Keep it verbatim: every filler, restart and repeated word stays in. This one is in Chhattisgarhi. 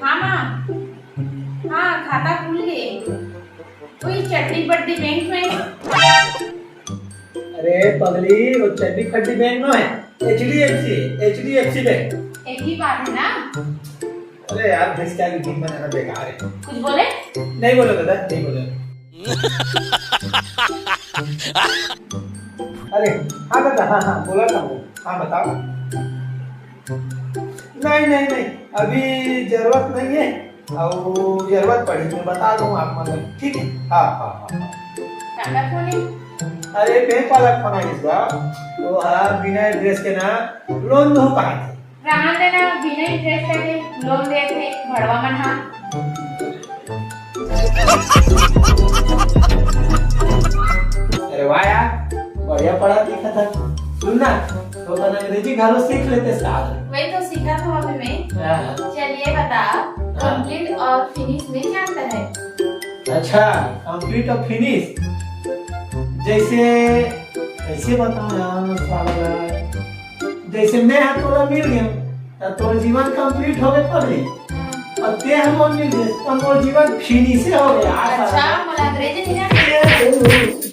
हाँ माँ, हाँ, खाता खुल गे। वही चड्डी बड्डी बैंक में। अरे पगली, वो चड्डी फड्डी बैंक नो है, एच डी एफ सी है, H D F C bank. एक ही बात है ना। अरे यार, भैंस के आगे बीन बनाना बेकार है। कुछ बोले? नहीं बोले दादा, नहीं बोले। अरे हाँ दादा, हाँ हाँ, बोला था वो। हाँ बताओ। नहीं नहीं नहीं, अभी जरूरत नहीं है। और जरूरत पड़ी मैं बता दूँ आप मन ला, ठीक है? हाँ हाँ हाँ। काकर फोन है? अरे बैंक वाला फोन आइस बा। वो हा बिना एड्रेस के ना लोन दो कहा थे। रहन देना, बिना इंटरेस्ट के लोन देथे भड़वा मन हा। अरे वाह यार, बढ़िया पढ़ा लिखा था। सुन ना, तो तन अंग्रेजी घलो सीख लेते साथ। वही तो सीखा था अभी मैं। हाँ। चलिए बता, हाँ। कंप्लीट और फिनिश में क्या अंतर है? अच्छा, कंप्लीट और फिनिश, जैसे, कैसे बताऊं यार, साला, जैसे मैं हा तोला मिल गया, त तोर जीवन कंप्लीट हो गए पगली। और ते हमन मिल गए, त मोर जीवन फिनिशे हो गया। अच्छा, मोला अंग्रेजी नहीं जानते।